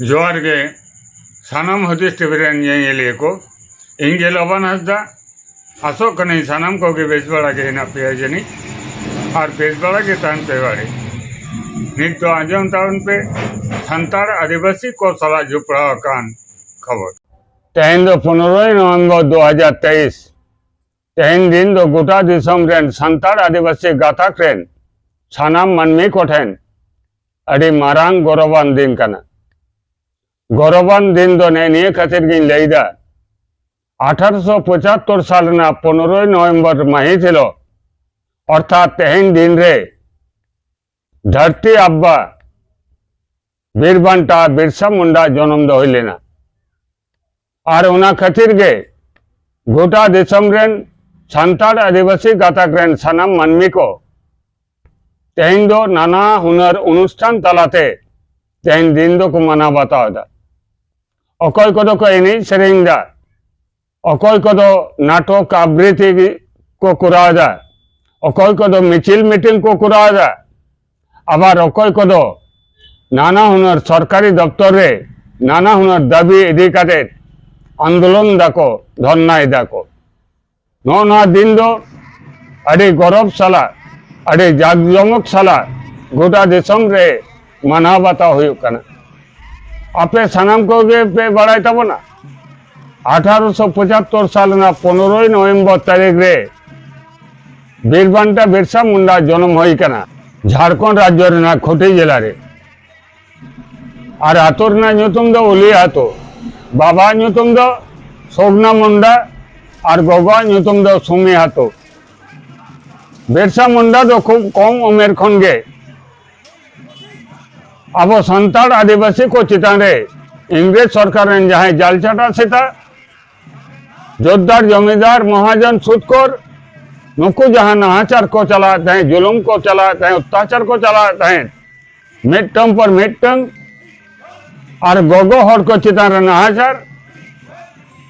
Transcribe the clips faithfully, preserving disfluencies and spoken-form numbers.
ᱡᱚᱦᱟᱨ ᱜᱮ ᱥᱟᱱᱟᱢ ᱦᱩᱫᱤᱥ ᱴᱤᱵᱷᱤ ᱨᱮᱱ ᱧᱮᱧᱮᱞᱤᱭᱟᱹ ᱠᱚ᱾ ᱤᱧ ᱜᱮ ᱞᱚᱵᱟᱱ ᱦᱟᱸᱥᱫᱟ᱾ ᱟᱥᱚᱜ ᱠᱟᱹᱱᱟᱹᱧ ᱥᱟᱱᱟᱢ ᱠᱚᱜᱮ ᱵᱮᱥ ᱵᱟᱲᱟ ᱜᱮ ᱦᱮᱱᱟᱜ ᱯᱮᱭᱟ ᱡᱟᱹᱱᱤᱡ, ᱟᱨ ᱵᱮᱥ ᱵᱟᱲᱟ ᱜᱮ ᱛᱟᱦᱮᱱ ᱯᱮ ᱵᱟᱲᱮ᱾ ᱱᱤᱛ ᱫᱚ ᱟᱸᱡᱚᱢ ᱛᱟᱵᱚᱱ ᱯᱮ ᱥᱟᱱᱛᱟᱲ ᱟᱹᱫᱤᱵᱟᱹᱥᱤ ᱠᱚ ᱥᱟᱞᱟᱜ ᱡᱚᱯᱲᱟᱣ ᱟᱠᱟᱱ ᱠᱷᱚᱵᱚᱨ᱾ ᱛᱮᱦᱮᱧ ᱫᱚ ᱯᱚᱱᱨᱚᱭ ᱱᱚᱵᱷᱮᱢᱵᱚᱨ ᱫᱩ ᱦᱟᱡᱟᱨ ᱛᱮᱭᱤᱥ᱾ ᱛᱮᱦᱮᱧ ᱫᱤᱱ ᱫᱚ ᱜᱚᱴᱟ ᱫᱤᱥᱚᱢ ᱨᱮᱱ ᱥᱟᱱᱛᱟᱲ ᱟᱹᱫᱤᱵᱟᱹᱥᱤ ᱜᱟᱛᱟᱠ ᱨᱮᱱ ᱥᱟᱱᱟᱢ ᱢᱟᱹᱱᱢᱤ ᱠᱚᱴᱷᱮᱱ ᱟᱹᱰᱤ ᱢᱟᱨᱟᱝ ᱜᱚᱨᱚᱵᱟᱱ ᱫᱤᱱ ᱠᱟᱱᱟ᱾ ᱜᱚᱨᱚᱵᱟᱱ ᱫᱤᱱ ᱫᱚ ᱱᱮᱜᱼᱮ ᱱᱤᱭᱟᱹ ᱠᱷᱟᱹᱛᱤᱨ ᱜᱤᱧ ᱞᱟᱹᱭᱫᱟ, ᱟᱴᱷᱟᱨᱚᱥᱚ ᱯᱚᱸᱪᱟᱛᱛᱳᱨ ᱥᱟᱞ ᱨᱮᱱᱟᱜ ᱯᱚᱱᱨᱚᱭ ᱱᱚᱵᱷᱮᱢᱵᱚᱨ ᱢᱟᱹᱦᱤᱛ ᱦᱤᱞᱳᱜ, ᱚᱨᱛᱷᱟᱛ ᱛᱮᱦᱮᱧ ᱫᱤᱱ ᱨᱮ, ᱫᱷᱟᱹᱨᱛᱤ ᱟᱵᱵᱟ ᱵᱤᱨ ᱵᱟᱱᱴᱟ ᱵᱤᱨᱥᱟ ᱢᱩᱱᱰᱟ ᱡᱚᱱᱚᱢ ᱫᱚ ᱦᱩᱭ ᱞᱮᱱᱟ᱾ ᱟᱨ ᱚᱱᱟ ᱠᱷᱟᱹᱛᱤᱨ ᱜᱮ ᱜᱚᱴᱟ ᱫᱤᱥᱚᱢ ᱨᱮᱱ ᱥᱟᱱᱛᱟᱲ ᱟᱹᱫᱤᱵᱟᱹᱥᱤ ᱜᱟᱛᱟᱠ ᱨᱮᱱ ᱥᱟᱱᱟᱢ ᱢᱟᱹᱱᱢᱤ ᱠᱚ ᱛᱮᱦᱮᱧ ᱫᱚ ᱱᱟᱱᱟ ᱦᱩᱱᱟᱹᱨ ᱚᱱᱩᱥᱴᱷᱟᱱ ᱛᱟᱞᱟᱛᱮ ᱛᱮᱦᱮᱧ ᱫᱤᱱ ᱫᱚᱠᱚ ᱢᱟᱱᱟᱣ ᱵᱟᱛᱟᱣ ᱮᱫᱟ᱾ ᱚᱠᱚᱭ ᱠᱚᱫᱚ ᱠᱚ ᱮᱱᱮᱡ ᱥᱮᱨᱮᱧ ᱮᱫᱟ, ᱚᱠᱚᱭ ᱠᱚᱫᱚ ᱱᱟᱴᱚᱠ ᱟᱵᱨᱤᱛᱤ ᱠᱚ ᱠᱚᱨᱟᱣ ᱮᱫᱟ, ᱚᱠᱚᱭ ᱠᱚᱫᱚ ᱢᱤᱪᱷᱤᱞ ᱢᱤᱴᱤᱝ ᱠᱚ ᱠᱚᱨᱟᱣ ᱮᱫᱟ, ᱟᱵᱟᱨ ᱚᱠᱚᱭ ᱠᱚᱫᱚ ᱱᱟᱱᱟ ᱦᱩᱱᱟᱹᱨ ᱥᱚᱨᱠᱟᱨᱤ ᱫᱚᱯᱛᱚᱨ ᱨᱮ ᱱᱟᱱᱟ ᱦᱩᱱᱟᱹᱨ ᱫᱟᱹᱵᱤ ᱤᱫᱤ ᱠᱟᱛᱮ ᱟᱱᱫᱳᱞᱚᱱ ᱫᱟᱠᱚ, ᱫᱷᱚᱨᱱᱟᱭ ᱫᱟᱠᱚ᱾ ᱱᱚᱜᱼᱚ ᱱᱚᱣᱟ ᱫᱤᱱ ᱫᱚ ᱟᱹᱰᱤ ᱜᱚᱨᱚᱵᱽ ᱥᱟᱞᱟᱜ, ᱟᱹᱰᱤ ᱡᱟᱠ ᱡᱚᱢᱚᱠ ᱥᱟᱞᱟᱜ ᱜᱚᱴᱟ ᱫᱤᱥᱚᱢ ᱨᱮ ᱢᱟᱱᱟᱣ ᱵᱟᱛᱟᱣ ᱦᱩᱭᱩᱜ ᱠᱟᱱᱟ᱾ ᱟᱯᱮ ᱥᱟᱱᱟᱢ ᱠᱚᱜᱮ ᱯᱮ ᱵᱟᱲᱟᱭ ᱛᱟᱵᱚᱱᱟ, ᱟᱴᱷᱟᱨᱚᱥᱚ ᱯᱚᱸᱪᱟᱛᱛᱳᱨ ᱥᱟᱞ ᱨᱮᱱᱟᱜ ᱯᱚᱱᱨᱚᱭ ᱱᱚᱵᱷᱮᱢᱵᱚᱨ ᱛᱟᱹᱨᱤᱠᱷ ᱨᱮ ᱵᱤᱨ ᱵᱟᱱᱴᱟ ᱵᱤᱨᱥᱟ ᱢᱩᱱᱰᱟ ᱡᱚᱱᱚᱢ ᱦᱩᱭ ᱠᱟᱱᱟ ᱡᱷᱟᱲᱠᱷᱚᱸᱰ ᱨᱟᱡᱽᱡᱚ ᱨᱮᱱᱟᱜ ᱠᱷᱩᱸᱴᱤ ᱡᱮᱞᱟ ᱨᱮ᱾ ᱟᱨ ᱟᱹᱛᱩ ᱨᱮᱱᱟᱜ ᱧᱩᱛᱩᱢ ᱫᱚ ᱩᱞᱤ ᱟᱹᱛᱩ, ᱵᱟᱵᱟᱣᱟᱜ ᱧᱩᱛᱩᱢ ᱫᱚ ᱥᱚᱜᱱᱟ ᱢᱩᱱᱰᱟ ᱟᱨ ᱜᱚᱜᱚᱣᱟᱜ ᱧᱩᱛᱩᱢ ᱫᱚ ᱥᱩᱢᱤ ᱟᱹᱛᱩ᱾ ᱵᱤᱨᱥᱟ ᱢᱩᱱᱰᱟ ᱫᱚ ᱠᱷᱩᱵ ᱠᱚᱢ ᱩᱢᱮᱨ ᱠᱷᱚᱱ ᱜᱮ ᱟᱵᱚ ᱥᱟᱱᱛᱟᱲ ᱟᱹᱫᱤᱵᱟᱹᱥᱤ ᱠᱚ ᱪᱮᱛᱟᱱ ᱨᱮ ᱤᱝᱨᱮᱡᱽ ᱥᱚᱨᱠᱟᱨ ᱨᱮᱱ ᱡᱟᱦᱟᱸᱭ ᱡᱟᱞᱪᱟᱴᱟ ᱥᱮᱛᱟ, ᱡᱳᱛᱫᱟᱨ, ᱡᱚᱢᱤᱫᱟᱨ, ᱢᱚᱦᱟᱡᱚᱱ, ᱥᱩᱫᱽᱠᱷᱳᱨ, ᱱᱩᱠᱩ ᱡᱟᱦᱟᱸ ᱱᱟᱦᱟᱪᱟᱨ ᱠᱚ ᱪᱟᱞᱟᱣᱮᱫ ᱛᱟᱦᱮᱸᱫ, ᱡᱩᱞᱩᱢ ᱠᱚ ᱪᱟᱞᱟᱣᱮᱫ ᱛᱟᱦᱮᱸᱫ, ᱚᱛᱛᱟᱪᱟᱨ ᱠᱚ ᱪᱟᱞᱟᱣᱮᱫ ᱛᱟᱦᱮᱸᱫ, ᱢᱤᱫᱴᱟᱝ ᱯᱚᱨ ᱢᱤᱫᱴᱟᱝ, ᱟᱨ ᱜᱚᱜᱚ ᱦᱚᱲ ᱠᱚ ᱪᱮᱛᱟᱱ ᱨᱮ ᱱᱟᱦᱟᱪᱟᱨ,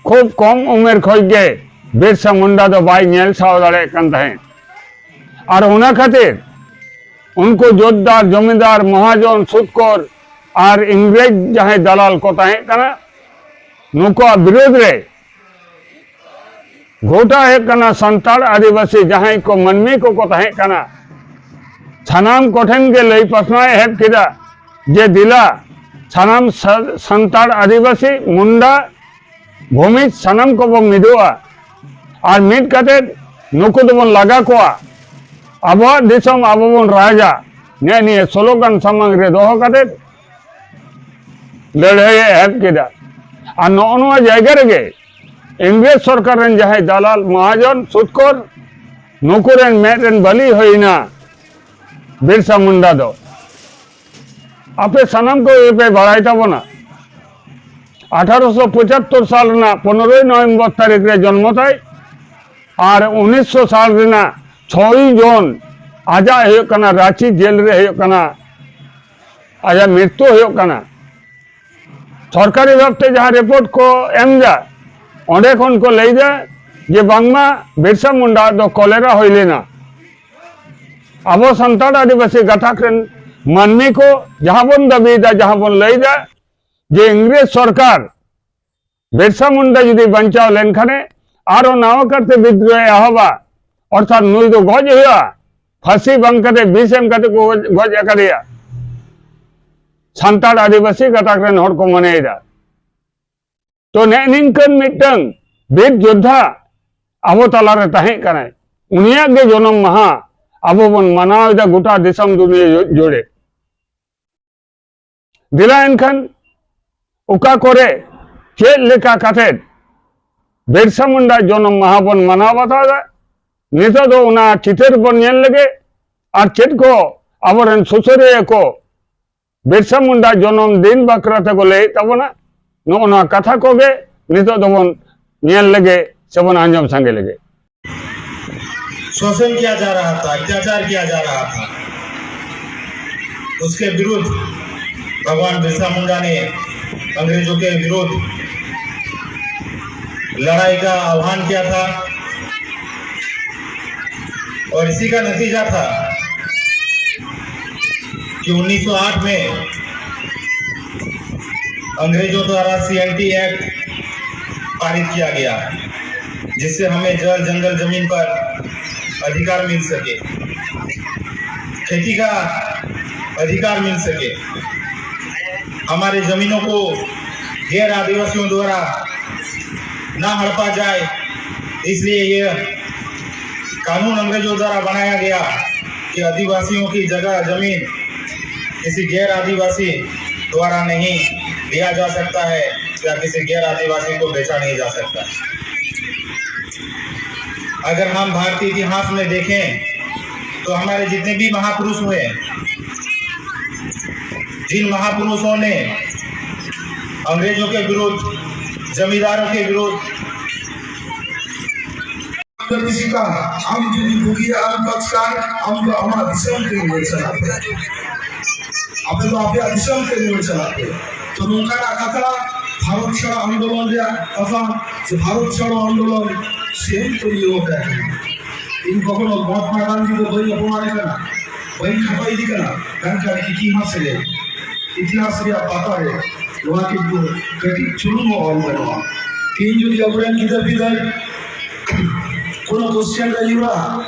ᱠᱷᱩᱵ ᱠᱚᱢ ᱩᱢᱮᱨ ᱠᱷᱚᱱ ᱜᱮ ᱵᱤᱨᱥᱟ ᱢᱩᱱᱰᱟ ᱫᱚ ᱵᱟᱭ ᱧᱮᱞ ᱥᱟᱦᱟᱣ ᱫᱟᱲᱮᱭᱟᱜ ᱠᱟᱱ ᱛᱟᱦᱮᱸᱫ᱾ ᱟᱨ ᱚᱱᱟ ᱠᱷᱟᱹᱛᱤᱨ ᱩᱱᱠᱩ ᱡᱳᱛᱫᱟᱨ, ᱡᱚᱢᱤᱫᱟᱨ, ᱢᱚᱦᱟᱡᱚᱱ, ᱥᱩᱫᱽᱠᱷᱳᱨ, ᱟᱨ ᱤᱝᱨᱮᱡᱽ ᱡᱟᱦᱟᱸᱭ ᱫᱟᱞᱟᱞ ᱠᱚ ᱛᱟᱦᱮᱸ ᱠᱟᱱᱟ, ᱱᱩᱠᱩᱣᱟᱜ ᱵᱤᱨᱩᱫᱽ ᱨᱮ ᱜᱚᱴᱟ ᱦᱩᱭᱩᱜ ᱠᱟᱱᱟ ᱥᱟᱱᱛᱟᱲ ᱟᱹᱫᱤᱵᱟᱹᱥᱤ ᱡᱟᱦᱟᱸᱭ ᱠᱚ ᱢᱟᱹᱱᱢᱤ ᱠᱚᱠᱚ ᱛᱟᱦᱮᱸ ᱠᱟᱱᱟ, ᱥᱟᱱᱟᱢ ᱠᱚᱴᱷᱮᱱ ᱜᱮ ᱞᱟᱹᱭ ᱯᱟᱥᱱᱟᱣ ᱮ ᱮᱦᱚᱵ ᱠᱮᱫᱟ ᱡᱮ ᱫᱮᱞᱟ ᱥᱟᱱᱟᱢ ᱥᱟ-, ᱥᱟᱱᱛᱟᱲ ᱟᱹᱫᱤᱵᱟᱹᱥᱤ ᱢᱩᱱᱰᱟ ᱵᱷᱩᱢᱤᱡᱽ ᱥᱟᱱᱟᱢ ᱠᱚᱵᱚᱱ ᱢᱤᱫᱚᱜᱼᱟ ᱟᱨ ᱢᱤᱫ ᱠᱟᱛᱮ ᱱᱩᱠᱩ ᱫᱚᱵᱚᱱ ᱞᱟᱜᱟ ᱠᱚᱣᱟ, ᱟᱵᱚᱣᱟᱜ ᱫᱤᱥᱚᱢ ᱟᱵᱚ ᱵᱚᱱ ᱨᱟᱡᱟ᱾ ᱱᱮᱜᱼᱮ ᱱᱤᱭᱟᱹ ᱥᱞᱳᱜᱟᱱ ᱥᱟᱢᱟᱝ ᱨᱮ ᱫᱚᱦᱚ ᱠᱟᱛᱮ ᱞᱟᱹᱲᱦᱟᱹᱭ ᱮ ᱮᱦᱚᱵ ᱠᱮᱫᱟ᱾ ᱟᱨ ᱱᱚᱜᱼᱚ ᱱᱚᱣᱟ ᱡᱟᱭᱜᱟ ᱨᱮᱜᱮ ᱤᱝᱨᱮᱡᱽ ᱥᱚᱨᱠᱟᱨ ᱨᱮᱱ ᱡᱟᱦᱟᱸᱭ ᱫᱟᱞᱟᱞ ᱢᱚᱦᱟᱡᱚᱱ ᱥᱩᱫᱽᱠᱷᱳᱨ, ᱱᱩᱠᱩ ᱨᱮᱱ ᱢᱮᱫ ᱨᱮᱱ ᱵᱟᱹᱞᱤ ᱦᱩᱭᱱᱟ ᱵᱤᱨᱥᱟ ᱢᱩᱱᱰᱟ ᱫᱚ᱾ ᱟᱯᱮ ᱥᱟᱱᱟᱢ ᱠᱚᱜᱮ ᱯᱮ ᱵᱟᱲᱟᱭ ᱛᱟᱵᱚᱱᱟ, ᱟᱴᱷᱟᱨᱚᱥᱚ ᱯᱚᱸᱪᱟᱛᱛᱳᱨ ᱥᱟᱞ ᱨᱮᱱᱟᱜ ᱯᱚᱱᱨᱚᱭ ᱱᱚᱵᱷᱮᱢᱵᱚᱨ ᱛᱟᱹᱨᱤᱠᱷ ᱨᱮ ᱡᱚᱱᱢᱚ ᱛᱟᱭ, ᱟᱨ ᱩᱱᱤᱥᱥᱚ ᱥᱟᱞ ᱨᱮᱱᱟᱜ ᱪᱷᱚᱭ ᱡᱩᱱ ᱟᱡᱟᱜ ᱦᱩᱭᱩᱜ ᱠᱟᱱᱟ ᱨᱟᱸᱪᱤ ᱡᱮᱞ ᱨᱮ ᱦᱩᱭᱩᱜ ᱠᱟᱱᱟ ᱟᱡᱟᱜ ᱢᱨᱤᱛᱭᱩ ᱦᱩᱭᱩᱜ ᱠᱟᱱᱟ᱾ ᱥᱚᱨᱠᱟᱨᱤ ᱵᱷᱟᱵᱽᱛᱮ ᱡᱟᱦᱟᱸ ᱨᱤᱯᱳᱨᱴ ᱠᱚ ᱮᱢ ᱮᱫᱟ, ᱚᱸᱰᱮ ᱠᱷᱚᱱ ᱠᱚ ᱞᱟᱹᱭ ᱮᱫᱟ ᱡᱮ ᱵᱟᱝᱢᱟ ᱵᱤᱨᱥᱟ ᱢᱩᱱᱰᱟ ᱫᱚ ᱠᱚᱞᱮᱨᱟ ᱦᱩᱭ ᱞᱮᱱᱟ᱾ ᱟᱵᱚ ᱥᱟᱱᱛᱟᱲ ᱟᱹᱫᱤᱵᱟᱹᱥᱤ ᱜᱟᱛᱟᱠ ᱨᱮᱱ ᱢᱟᱹᱱᱢᱤ ᱠᱚ ᱡᱟᱦᱟᱸ ᱵᱚᱱ ᱫᱟᱹᱵᱤᱭᱮᱫᱟ, ᱡᱟᱦᱟᱸ ᱵᱚᱱ ᱞᱟᱹᱭ ᱮᱫᱟ ᱡᱮ ᱤᱝᱨᱮᱡᱽ ᱥᱚᱨᱠᱟᱨ ᱵᱤᱨᱥᱟ ᱢᱩᱱᱰᱟ ᱡᱩᱫᱤ ᱵᱟᱧᱪᱟᱣ ᱞᱮᱱᱠᱷᱟᱱᱮ ᱟᱨᱚ ᱱᱟᱣᱟ ᱠᱟᱨᱛᱮ ᱵᱤᱫᱽᱨᱳᱦᱚ ᱮᱦᱚᱵᱟ, ᱚᱨᱛᱷᱟᱛ ᱱᱩᱭ ᱫᱚ ᱜᱚᱡ ᱦᱩᱭᱩᱜᱼᱟ, ᱯᱷᱟᱹᱥᱤ ᱵᱟᱝ ᱠᱟᱛᱮ ᱵᱤᱥ ᱮᱢ ᱠᱟᱛᱮ ᱠᱚ ᱜᱚᱡ, ᱜᱚᱡ ᱟᱠᱟᱫᱮᱭᱟ᱾ ᱥᱟᱱᱛᱟᱲ ᱟᱹᱫᱤᱵᱟᱹᱥᱤ ᱜᱟᱛᱟᱠ ᱨᱮᱱ ᱦᱚᱲ ᱠᱚ ᱢᱚᱱᱮᱭᱮᱫᱟ᱾ ᱛᱚ ᱱᱮᱜᱼᱮ ᱱᱤᱝᱠᱟᱹᱱ ᱢᱤᱫᱴᱟᱝ ᱵᱤᱨ ᱡᱳᱫᱽᱫᱷᱟ ᱟᱵᱚ ᱛᱟᱞᱟᱨᱮ ᱛᱟᱦᱮᱸ ᱠᱟᱱᱟᱭ, ᱩᱱᱤᱭᱟᱜ ᱜᱮ ᱡᱚᱱᱚᱢ ᱢᱟᱦᱟ ᱟᱵᱚ ᱵᱚᱱ ᱢᱟᱱᱟᱣ ᱮᱫᱟ ᱜᱚᱴᱟ ᱫᱤᱥᱚᱢ ᱫᱩᱱᱤᱭᱟᱹ ᱡᱩ-, ᱡᱩᱲᱮ᱾ ᱫᱮᱞᱟ ᱮᱱᱠᱷᱟᱱ ᱚᱠᱟ ᱠᱚᱨᱮ ᱪᱮᱫ ᱞᱮᱠᱟ ᱠᱟᱛᱮᱫ ᱵᱤᱨᱥᱟ ᱢᱩᱱᱰᱟ ᱡᱚᱱᱚᱢ ᱢᱟᱦᱟ ᱵᱚᱱ ᱢᱟᱱᱟᱣ ᱵᱟᱛᱟᱣ ᱮᱫᱟ, ᱱᱤᱛᱚᱜ ᱫᱚ ᱚᱱᱟ ᱪᱤᱛᱟᱹᱨ ᱵᱚᱱ ᱧᱮᱞ ᱞᱮᱜᱮ ᱟᱨ ᱪᱮᱫ ᱠᱚ ᱟᱵᱚᱨᱮᱱ ᱥᱩᱥᱟᱹᱨᱤᱭᱟᱹ ᱠᱚ ᱵᱤᱨᱥᱟ ᱢᱩᱱᱰᱟ ᱡᱚᱱᱚᱢ ᱫᱤᱱ ᱵᱟᱠᱷᱨᱟ ᱛᱮᱠᱚ ᱞᱟᱹᱭᱮᱫ ᱛᱟᱵᱚᱱᱟ᱾ ᱱᱚᱜᱼᱚ ᱱᱚᱣᱟ ᱠᱟᱛᱷᱟ ᱠᱚᱜᱮ ᱱᱤᱛᱚᱜ ᱫᱚᱵᱚᱱ ᱧᱮᱞ ᱞᱮᱜᱮ ᱥᱮᱵᱚᱱ ᱟᱸᱡᱚᱢ ᱥᱟᱸᱜᱮ ᱞᱮᱜᱮ᱾ शोषण किया जा रहा था, अत्याचार किया जा रहा था, उसके विरुद्ध भगवान बिरसा मुंडा ने अंग्रेजों के विरुद्ध लड़ाई का आह्वान किया था और इसी का नतीजा था कि उन्नीस सौ आठ में अंग्रेजों द्वारा सीएनटी एक्ट पारित किया गया, जिससे हमें जल, जंगल, जमीन पर अधिकार मिल सके, खेती का अधिकार मिल सके, हमारे जमीनों को गैर आदिवासियों द्वारा ना हड़पा जाए, इसलिए यह कानून अंग्रेजों द्वारा बनाया गया कि आदिवासियों की जगह, जमीन किसी गैर आदिवासी द्वारा नहीं लिया जा सकता है या किसी गैर आदिवासी को बेचा नहीं जा सकता। अगर हम भारतीय इतिहास में देखें, तो हमारे जितने भी महापुरुष हुए, जिन महापुरुषों ने अंग्रेजों के विरुद्ध, जमींदारों के विरुद्ध ᱠᱟᱹᱢᱤ ᱥᱤᱠᱟ, ᱟᱢ ᱡᱩᱫᱤ ᱵᱩᱜᱤᱭᱟᱜ ᱮᱢ ᱯᱟᱥ ᱠᱷᱟᱱ, ᱟᱢ ᱫᱚ ᱟᱢᱟᱜ ᱫᱤᱥᱚᱢ ᱛᱮ ᱨᱩᱣᱟᱹᱲ ᱪᱟᱞᱟᱜ ᱯᱮ᱾ ᱟᱯᱮ ᱫᱚ ᱟᱯᱮᱭᱟᱜ ᱫᱤᱥᱚᱢ ᱛᱮ ᱨᱩᱣᱟᱹᱲ ᱪᱟᱞᱟᱜ ᱯᱮ᱾ ᱛᱚ, ᱱᱚᱝᱠᱟᱱᱟᱜ ᱠᱟᱛᱷᱟ, ᱵᱷᱟᱨᱚᱛ ᱪᱷᱟᱲᱚ ᱟᱱᱫᱳᱞᱚᱱ ᱨᱮᱭᱟᱜ ᱠᱟᱛᱷᱟ, ᱥᱮ ᱵᱷᱟᱨᱚᱛ ᱪᱷᱟᱲᱚ ᱟᱱᱫᱳᱞᱚᱱ ᱥᱮᱢ ᱛᱚ ᱱᱤᱭᱟᱹ ᱠᱟᱱᱟ᱾ ᱤᱧ ᱠᱚᱠᱷᱚᱱᱳ ᱢᱚᱦᱟᱛᱢᱟ ᱜᱟᱱᱫᱷᱤ ᱫᱚ ᱵᱟᱹᱧ ᱚᱯᱚᱢᱟᱱᱮ ᱠᱟᱱᱟ, ᱵᱟᱹᱧ ᱠᱷᱟᱴᱚ ᱤᱫᱤ ᱠᱟᱱᱟ, ᱢᱮᱱᱠᱷᱟᱱ ᱤᱛᱤᱦᱟᱥ ᱨᱮ, ᱤᱛᱤᱦᱟᱥ ᱨᱮᱭᱟᱜ ᱯᱟᱛᱟ ᱨᱮ ᱱᱚᱣᱟ ᱠᱤᱱᱛᱩ ᱠᱟᱹᱴᱤᱡ ᱪᱩᱞᱩᱝ ᱦᱚᱸ ᱚᱞ ᱜᱟᱱᱚᱜᱼᱟ᱾ ᱛᱮᱦᱤᱧ ᱡᱩᱫᱤ ᱟᱵᱚᱨᱮᱱ ᱜᱤᱫᱟᱹᱨ ᱯᱤᱫᱟᱹᱨ ᱠᱳᱱᱳ ᱠᱳᱥᱪᱮᱱ ᱨᱮ ᱦᱤᱡᱩᱜᱼᱟ,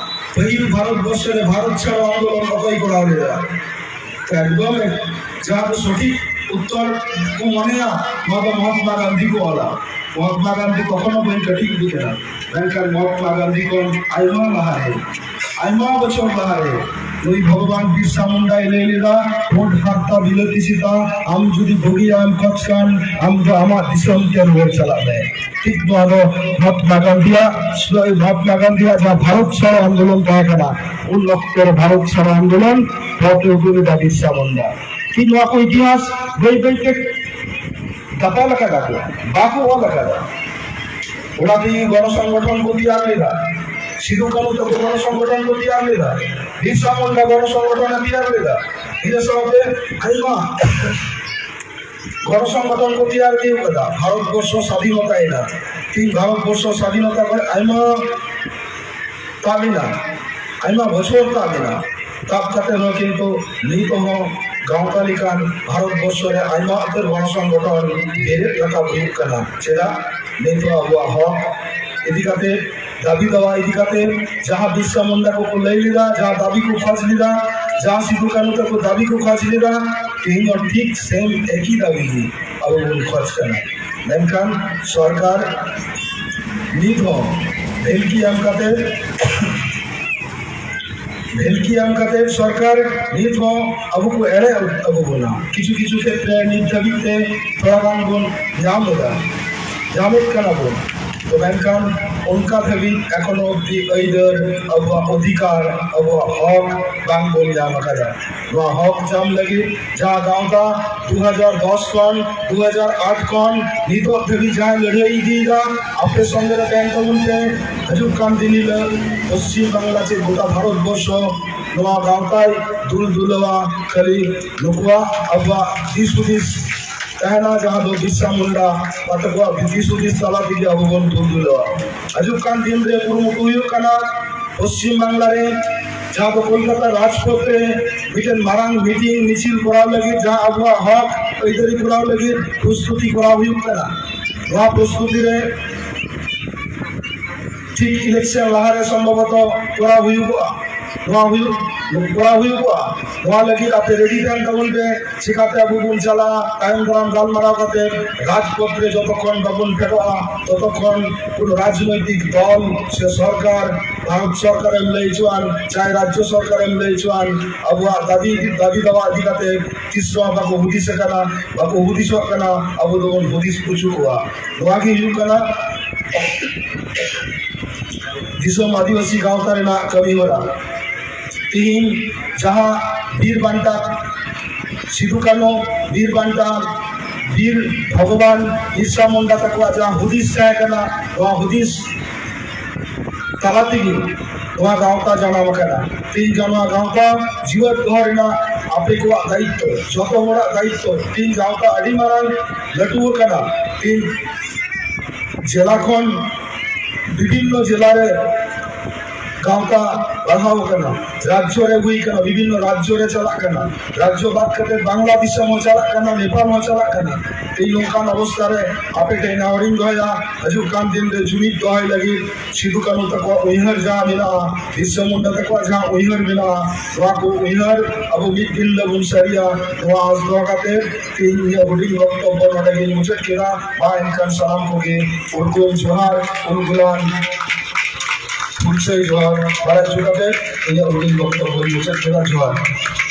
ᱯᱟᱹᱦᱤᱞ ᱵᱷᱟᱨᱚᱛ ᱵᱚᱨᱥᱚ ᱨᱮ ᱵᱷᱟᱨᱚᱛ ᱪᱷᱟᱲᱚ ᱟᱱᱫᱳᱞᱚᱱ ᱚᱠᱚᱭ ᱠᱚᱨᱟᱣ ᱞᱮᱫᱟ? ᱮᱠᱫᱚᱢ ᱡᱟᱦᱟᱸ ᱫᱚ ᱥᱚᱴᱷᱤᱠ ᱩᱛᱛᱚᱨ ᱠᱚ ᱢᱚᱱᱮᱭᱟ, ᱱᱚᱣᱟ ᱫᱚ ᱢᱚᱦᱟᱛᱢᱟ ᱜᱟᱱᱫᱷᱤ ᱠᱚ ᱚᱞᱟ᱾ ᱢᱚᱦᱟᱛᱢᱟ ᱜᱟᱱᱫᱷᱤ ᱠᱚᱠᱷᱚᱱᱳ ᱵᱟᱹᱧ ᱠᱟᱹᱴᱤᱡ ᱤᱫᱤ ᱠᱟᱱᱟ, ᱢᱮᱱᱠᱷᱟᱱ ᱢᱚᱦᱟᱛᱢᱟ ᱜᱟᱱᱫᱷᱤ ᱠᱷᱚᱱ ᱟᱭᱢᱟ ᱞᱟᱦᱟᱨᱮ, ᱟᱭᱢᱟ ᱵᱚᱪᱷᱚᱨ ᱞᱟᱦᱟᱨᱮ ᱱᱩᱭ ᱵᱷᱚᱜᱚᱵᱟᱱ ᱵᱤᱨᱥᱟ ᱢᱩᱱᱰᱟᱭ ᱞᱟᱹᱭ ᱞᱮᱫᱟ, "ᱵᱷᱳᱴ ᱦᱟᱨᱛᱟ ᱵᱤᱞᱟᱹᱛᱤ ᱥᱮᱛᱟ, ᱟᱢ ᱡᱩᱫᱤ ᱵᱩᱜᱤᱭᱟᱜ ᱮᱢ ᱠᱷᱚᱡᱽ ᱠᱷᱟᱱ, ᱟᱢ ᱫᱚ ᱟᱢᱟᱜ ᱫᱤᱥᱚᱢ ᱛᱮ ᱨᱩᱣᱟᱹᱲ ᱪᱟᱞᱟᱜ ᱢᱮ᱾" ᱴᱷᱤᱠ ᱱᱚᱣᱟ ᱫᱚ ᱢᱚᱦᱟᱛᱢᱟ ᱜᱟᱱᱫᱷᱤᱭᱟᱜ, ᱢᱚᱦᱟᱛᱢᱟ ᱜᱟᱱᱫᱷᱤᱭᱟᱜ ᱡᱟᱦᱟᱸ ᱵᱷᱟᱨᱚᱛ ᱪᱷᱟᱲᱚ ᱟᱱᱫᱳᱞᱚᱱ ᱛᱟᱦᱮᱸ ᱠᱟᱱᱟ, ᱩᱱ ᱚᱠᱛᱚ ᱨᱮ ᱵᱷᱟᱨᱚᱛ ᱪᱷᱟᱲᱚ ᱟᱱᱫᱳᱞᱚᱱ ᱦᱚᱛᱮ ᱩᱫᱩᱜ ᱞᱮᱫᱟ ᱵᱤᱨᱥᱟ ᱢᱩᱱᱰᱟ᱾ ᱴᱷᱤᱠ ᱱᱚᱣᱟ ᱠᱚ ᱤᱛᱤᱦᱟᱥ ᱵᱟᱹᱭ ᱵᱟᱹᱭ ᱛᱮ ᱫᱟᱯᱟᱞ ᱟᱠᱟᱫᱟ ᱠᱚ, ᱵᱟᱠᱚ ᱚᱞ ᱟᱠᱟᱫᱟ᱾ ᱚᱱᱟ ᱛᱮᱜᱮ ᱜᱚᱱᱚ ᱥᱚᱝᱜᱚᱴᱷᱚᱱ ᱠᱚ ᱛᱮᱭᱟᱨ ᱞᱮᱫᱟ, ᱥᱤᱫᱩ ᱠᱟᱹᱱᱦᱩ ᱛᱟᱠᱚ ᱜᱚᱱᱚ ᱥᱚᱝᱜᱚᱴᱷᱚᱱ ᱠᱚ ᱛᱮᱭᱟᱨ ᱞᱮᱫᱟ, ᱵᱤᱨᱥᱟ ᱢᱩᱱᱰᱟ ᱜᱚᱱᱚ ᱥᱚᱝᱜᱚᱴᱷᱚᱱ ᱮ ᱛᱮᱭᱟᱨ ᱞᱮᱫᱟ᱾ ᱤᱱᱟᱹ ᱥᱟᱶᱛᱮ ᱟᱭᱢᱟ ᱜᱚᱱᱚ ᱥᱚᱝᱜᱚᱴᱷᱚᱱ ᱠᱚ ᱛᱮᱭᱟᱨ ᱤᱫᱤ ᱠᱟᱫᱟ᱾ ᱵᱷᱟᱨᱚᱛ ᱵᱚᱨᱥᱚ ᱥᱟᱫᱷᱤᱱᱚᱛᱟ ᱮᱱᱟ, ᱛᱤᱦᱤᱧ ᱵᱷᱟᱨᱚᱛ ᱵᱚᱨᱥᱚ ᱥᱟᱫᱷᱤᱱᱚᱛᱟ ᱠᱷᱚᱱ ᱟᱭᱢᱟ ᱛᱟᱵ ᱮᱱᱟ, ᱟᱭᱢᱟ ᱵᱚᱪᱷᱚᱨ ᱛᱟᱵ ᱮᱱᱟ᱾ ᱛᱟᱵ ᱠᱟᱛᱮ ᱦᱚᱸ ᱠᱤᱱᱛᱩ ᱱᱤᱛ ᱦᱚᱸ ᱜᱟᱶᱛᱟ ᱞᱮᱠᱟᱱ ᱵᱷᱟᱨᱚᱛ ᱵᱚᱨᱥᱚ ᱨᱮ ᱟᱭᱢᱟ ᱩᱛᱟᱹᱨ ᱜᱚᱱᱚ ᱥᱚᱝᱜᱚᱴᱷᱚᱱ ᱵᱮᱨᱮᱫ ᱨᱟᱠᱟᱵ ᱦᱩᱭᱩᱜ ᱠᱟᱱᱟ᱾ ᱪᱮᱫᱟᱜ? ᱱᱤᱛ ᱦᱚᱸ ᱟᱵᱚᱣᱟᱜ ᱦᱚᱠ ᱤᱫᱤ ᱠᱟᱛᱮ, ᱫᱟᱹᱵᱤ ᱫᱟᱣᱟ ᱤᱫᱤ ᱠᱟᱛᱮ, ᱡᱟᱦᱟᱸ ᱵᱤᱨᱥᱟ ᱢᱩᱱᱰᱟ ᱠᱚᱠᱚ ᱞᱟᱹᱭ ᱞᱮᱫᱟ, ᱡᱟᱦᱟᱸ ᱫᱟᱹᱵᱤ ᱠᱚ ᱠᱷᱚᱡᱽ ᱞᱮᱫᱟ, ᱡᱟᱦᱟᱸ ᱥᱤᱫᱩ ᱠᱟᱹᱱᱦᱩ ᱛᱟᱠᱚ ᱫᱟᱹᱵᱤ ᱠᱚ ᱠᱷᱚᱡᱽ ᱞᱮᱫᱟ, ᱛᱮᱦᱮᱧ ᱦᱚᱸ ᱴᱷᱤᱠ ᱥᱮᱢ ᱮᱠᱤ ᱫᱟᱹᱵᱤ ᱜᱮ ᱟᱵᱚ ᱵᱚᱱ ᱠᱷᱚᱡᱽ ᱠᱟᱱᱟ᱾ ᱢᱮᱱᱠᱷᱟᱱ ᱥᱚᱨᱠᱟᱨ ᱱᱤᱛ ᱦᱚᱸ ᱵᱷᱮᱞᱠᱤ ᱮᱢ ᱠᱟᱛᱮ ᱵᱷᱮᱞᱠᱤ ᱮᱢ ᱠᱟᱛᱮ ᱥᱚᱨᱠᱟᱨ ᱱᱤᱛ ᱦᱚᱸ ᱟᱵᱚ ᱠᱚ ᱮᱲᱮ ᱟᱹᱜᱩ ᱵᱚᱱᱟ᱾ ᱠᱤᱪᱷᱩ ᱠᱤᱪᱷᱩ ᱠᱷᱮᱛᱨᱮ ᱱᱤᱛ ᱫᱷᱟᱹᱵᱤᱡ ᱛᱮ ᱛᱷᱚᱲᱟ ᱜᱟᱱ ᱵᱚᱱ ᱧᱟᱢ ᱮᱫᱟ, ᱧᱟᱢᱮᱫ ᱠᱟᱱᱟ ᱵᱚᱱ᱾ ᱛᱚ ᱢᱮᱱᱠᱷᱟᱱ ᱚᱱᱠᱟ ᱫᱷᱟᱹᱵᱤᱡ ᱮᱠᱷᱚᱱᱚ ᱚᱵᱫᱤ ᱟᱹᱭᱫᱟᱹᱨ, ᱟᱵᱚᱣᱟᱜ ᱚᱫᱷᱤᱠᱟᱨ, ᱟᱵᱚᱣᱟᱜ ᱦᱚᱠ ᱵᱟᱝ ᱵᱚᱱ ᱧᱟᱢ ᱟᱠᱟᱫᱟ᱾ ᱱᱚᱣᱟ ᱦᱚᱠ ᱧᱟᱢ ᱞᱟᱹᱜᱤᱫ ᱡᱟᱦᱟᱸ ᱜᱟᱶᱛᱟ ᱫᱩ ᱦᱟᱡᱟᱨ ᱫᱚᱥ ᱠᱷᱚᱱ ᱫᱩ ᱦᱟᱡᱟᱨ ᱟᱴ ᱠᱷᱚᱱ ᱱᱤᱛᱚᱜ ᱫᱷᱟᱹᱵᱤᱡ ᱡᱟᱦᱟᱸᱭ ᱞᱟᱹᱲᱦᱟᱹᱭ ᱤᱫᱤᱭᱮᱫᱟ, ᱟᱯᱮ ᱥᱚᱸᱜᱮ ᱨᱮ ᱛᱟᱦᱮᱱ ᱛᱟᱵᱚᱱ ᱯᱮ᱾ ᱦᱤᱡᱩᱜ ᱠᱟᱱ ᱫᱤᱱ ᱦᱤᱞᱳᱜ ᱯᱚᱥᱪᱤᱢ ᱵᱟᱝᱞᱟ ᱪᱮ ᱜᱚᱴᱟ ᱵᱷᱟᱨᱚᱛ ᱵᱚᱨᱥᱚ ᱱᱚᱣᱟ ᱜᱟᱶᱛᱟᱭ ᱫᱩᱞ ᱫᱩᱞᱟᱹᱣᱟ᱾ ᱠᱷᱟᱹᱞᱤ ᱱᱩᱠᱩᱣᱟᱜ ᱟᱵᱚᱣᱟᱜ ᱫᱤᱥ ᱦᱩᱫᱤᱥ ᱛᱟᱦᱮᱱᱟ, ᱡᱟᱦᱟᱸ ᱫᱚ ᱵᱤᱨᱥᱟ ᱢᱩᱱᱰᱟ ᱛᱟᱠᱚᱣᱟᱜ ᱫᱤᱥ ᱦᱩᱫᱤᱥ ᱛᱟᱞᱟ ᱛᱮᱜᱮ ᱟᱵᱚ ᱵᱚᱱ ᱫᱩᱞ ᱫᱩᱞᱟᱹᱣᱟ᱾ ᱦᱤᱡᱩᱜ ᱠᱟᱱ ᱫᱤᱱ ᱨᱮ ᱠᱩᱨᱩᱢᱩᱴᱩ ᱦᱩᱭᱩᱜ ᱠᱟᱱᱟ, ᱯᱚᱥᱪᱤᱢ ᱵᱟᱝᱞᱟ ᱨᱮ ᱡᱟᱦᱟᱸ ᱫᱚ ᱠᱳᱞᱠᱟᱛᱟ ᱨᱟᱡᱽᱯᱚᱛ ᱨᱮ ᱢᱤᱫᱴᱮᱱ ᱢᱟᱨᱟᱝ ᱢᱤᱴᱤᱝ ᱢᱤᱪᱷᱤᱞ ᱠᱚᱨᱟᱣ ᱞᱟᱹᱜᱤᱫ, ᱡᱟᱦᱟᱸ ᱟᱵᱚᱣᱟᱜ ᱦᱚᱠ ᱟᱹᱭᱫᱟᱹᱨᱤ ᱠᱚᱨᱟᱣ ᱞᱟᱹᱜᱤᱫ ᱯᱨᱚᱥᱛᱩᱛᱤ ᱠᱚᱨᱟᱣ ᱦᱩᱭᱩᱜ ᱠᱟᱱᱟ᱾ ᱱᱚᱣᱟ ᱯᱨᱚᱥᱛᱩᱛᱤ ᱨᱮ ᱴᱷᱤᱠ ᱤᱞᱮᱠᱥᱚᱱ ᱞᱟᱦᱟᱨᱮ ᱥᱚᱢᱵᱷᱚᱵᱚᱛᱚ ᱠᱚᱨᱟᱣ ᱦᱩᱭᱩᱜᱚᱜᱼᱟ᱾ ᱱᱚᱣᱟ ᱦᱩᱭᱩᱜ, ᱠᱚᱨᱟᱣ ᱦᱩᱭᱩᱜᱚᱜᱼᱟ᱾ ᱱᱚᱣᱟ ᱞᱟᱹᱜᱤᱫ ᱟᱯᱮ ᱨᱮᱰᱤ ᱛᱟᱦᱮᱱ ᱛᱟᱵᱚᱱ ᱯᱮ᱾ ᱪᱤᱠᱟᱛᱮ ᱟᱵᱚ ᱵᱚᱱ ᱪᱟᱞᱟᱜᱼᱟ? ᱛᱟᱭᱚᱢ ᱫᱟᱨᱟᱢ ᱜᱟᱞᱢᱟᱨᱟᱣ ᱠᱟᱛᱮ ᱨᱟᱡᱽᱯᱚᱛ ᱨᱮ ᱡᱚᱛᱚ ᱠᱷᱚᱱ ᱵᱟᱵᱚᱱ ᱯᱷᱮᱰᱚᱜᱼᱟ, ᱛᱚᱛᱚ ᱠᱷᱚᱱ ᱠᱳᱱᱳ ᱨᱟᱡᱽᱱᱳᱭᱛᱤᱠ ᱫᱚᱞ ᱥᱮ ᱥᱚᱨᱠᱟᱨ, ᱵᱷᱟᱨᱚᱛ ᱥᱚᱨᱠᱟᱨᱮᱢ ᱞᱟᱹᱭ ᱦᱚᱪᱚᱣᱟᱱ, ᱪᱟᱦᱮ ᱨᱟᱡᱽᱡᱚ ᱥᱚᱨᱠᱟᱨᱮᱢ ᱞᱟᱹᱭ ᱦᱚᱪᱚᱣᱟᱱ, ᱟᱵᱚᱣᱟᱜ ᱫᱟᱹᱵᱤ, ᱫᱟᱹᱵᱤ ᱫᱟᱣᱟ ᱤᱫᱤ ᱠᱟᱛᱮ ᱛᱤᱥ ᱨᱮᱦᱚᱸ ᱵᱟᱠᱚ ᱦᱩᱫᱤᱥ ᱟᱠᱟᱱᱟ, ᱵᱟᱠᱚ ᱦᱩᱫᱤᱥᱚᱜ ᱠᱟᱱᱟ᱾ ᱟᱵᱚ ᱫᱚᱵᱚᱱ ᱦᱩᱫᱤᱥ ᱦᱚᱪᱚ ᱠᱚᱣᱟ᱾ ᱱᱚᱣᱟ ᱜᱮ ᱦᱩᱭᱩᱜ ᱠᱟᱱᱟ ᱫᱤᱥᱚᱢ ᱟᱹᱫᱤᱵᱟᱹᱥᱤ ᱜᱟᱶᱛᱟ ᱨᱮᱱᱟᱜ ᱠᱟᱹᱢᱤ ᱦᱚᱨᱟ᱾ ᱛᱤᱦᱤᱧ ᱡᱟᱦᱟᱸ ᱵᱤᱨ ᱵᱟᱱᱴᱟ ᱥᱤᱫᱩ ᱠᱟᱹᱱᱦᱩ, ᱵᱤᱨ ᱵᱟᱱᱴᱟ, ᱵᱤᱨ ᱵᱷᱚᱜᱚᱵᱟᱱ ᱵᱤᱨᱥᱟ ᱢᱩᱱᱰᱟ ᱛᱟᱠᱚᱣᱟᱜ ᱡᱟᱦᱟᱸ ᱦᱩᱫᱤᱥ ᱛᱟᱦᱮᱸ ᱠᱟᱱᱟ, ᱱᱚᱣᱟ ᱦᱩᱫᱤᱥ ᱛᱟᱞᱟ ᱛᱮᱜᱮ ᱱᱚᱣᱟ ᱜᱟᱶᱛᱟ ᱡᱟᱱᱟᱢ ᱟᱠᱟᱱᱟ᱾ ᱛᱮᱦᱮᱧ ᱱᱚᱣᱟ ᱜᱟᱶᱛᱟ ᱡᱤᱣᱮᱫ ᱫᱚᱦᱚ ᱨᱮᱱᱟᱜ ᱟᱯᱮ ᱠᱚᱣᱟᱜ ᱫᱟᱭᱤᱛᱛᱚ, ᱡᱚᱛᱚ ᱦᱚᱲᱟᱜ ᱫᱟᱭᱤᱛᱛᱚ᱾ ᱛᱮᱦᱮᱧ ᱜᱟᱶᱛᱟ ᱟᱹᱰᱤ ᱢᱟᱨᱟᱝ ᱞᱟᱹᱴᱩ ᱟᱠᱟᱱᱟ᱾ ᱛᱮᱦᱮᱧ ᱡᱮᱞᱟ ᱠᱷᱚᱱ ᱵᱤᱵᱷᱤᱱᱱᱚ ᱡᱮᱞᱟ ᱨᱮ ᱜᱟᱶᱛᱟ ᱯᱟᱲᱦᱟᱣ ᱠᱟᱱᱟ, ᱨᱟᱡᱽᱡᱚ ᱨᱮ ᱦᱩᱭ ᱠᱟᱱᱟ, ᱵᱤᱵᱷᱤᱱᱱᱚ ᱨᱟᱡᱽᱡᱚ ᱨᱮ ᱪᱟᱞᱟᱜ ᱠᱟᱱᱟ, ᱨᱟᱡᱽᱡᱚ ᱵᱟᱫ ᱠᱟᱛᱮ ᱵᱟᱝᱞᱟ ᱫᱤᱥᱚᱢ ᱦᱚᱸ ᱪᱟᱞᱟᱜ ᱠᱟᱱᱟ, ᱱᱮᱯᱟᱞ ᱦᱚᱸ ᱪᱟᱞᱟᱜ ᱠᱟᱱᱟ᱾ ᱛᱮᱦᱮᱧ ᱱᱚᱝᱠᱟᱱ ᱚᱵᱚᱥᱛᱷᱟ ᱨᱮ ᱟᱯᱮ ᱴᱷᱮᱱ ᱱᱮᱦᱚᱨ ᱤᱧ ᱫᱚᱦᱚᱭᱟ, ᱦᱤᱡᱩᱜ ᱠᱟᱱ ᱫᱤᱱ ᱨᱮ ᱡᱩᱢᱤᱫ ᱫᱚᱦᱚᱭ ᱞᱟᱹᱜᱤᱫ ᱥᱤᱫᱩ ᱠᱟᱹᱱᱦᱩ ᱛᱟᱠᱚᱣᱟᱜ ᱩᱭᱦᱟᱹᱨ ᱡᱟᱦᱟᱸ ᱢᱮᱱᱟᱜᱼᱟ, ᱵᱤᱨᱥᱟ ᱢᱩᱱᱰᱟ ᱛᱟᱠᱚᱣᱟᱜ ᱡᱟᱦᱟᱸ ᱩᱭᱦᱟᱹᱨ ᱢᱮᱱᱟᱜᱼᱟ, ᱱᱚᱣᱟ ᱠᱚ ᱩᱭᱦᱟᱹᱨ ᱟᱵᱚ ᱢᱤᱫ ᱫᱤᱱ ᱦᱤᱞᱳᱜ ᱵᱚᱱ ᱥᱟᱹᱨᱤᱭᱟ᱾ ᱱᱚᱣᱟ ᱟᱥ ᱫᱚᱦᱚ ᱠᱟᱛᱮ ᱛᱮᱦᱮᱧ ᱤᱧᱟᱹᱜ ᱦᱩᱰᱤᱧ ᱵᱚᱠᱛᱚᱵᱵᱚ ᱱᱚᱰᱮ ᱜᱤᱧ ᱢᱩᱪᱟᱹᱫ ᱠᱮᱫᱟ᱾ ᱢᱟ ᱮᱱᱠᱷᱟᱱ ᱥᱟᱱᱟᱢ ᱠᱚᱜᱮ ᱩᱨᱜᱩᱢ ᱡᱚᱦᱟᱨ, ᱩᱨᱜᱩᱞᱟᱱ ᱦᱩᱞᱥᱟᱹᱭ ᱡᱚᱦᱟᱨ ᱵᱟᱲᱟ ᱦᱚᱪᱚ ᱠᱟᱛᱮ ᱤᱧᱟᱹᱜ ᱦᱩᱰᱤᱧ ᱵᱚᱠᱛᱚᱵᱵᱚᱧ ᱢᱩᱪᱟᱹᱫ ᱠᱮᱫᱟ᱾ ᱡᱚᱦᱟᱨ᱾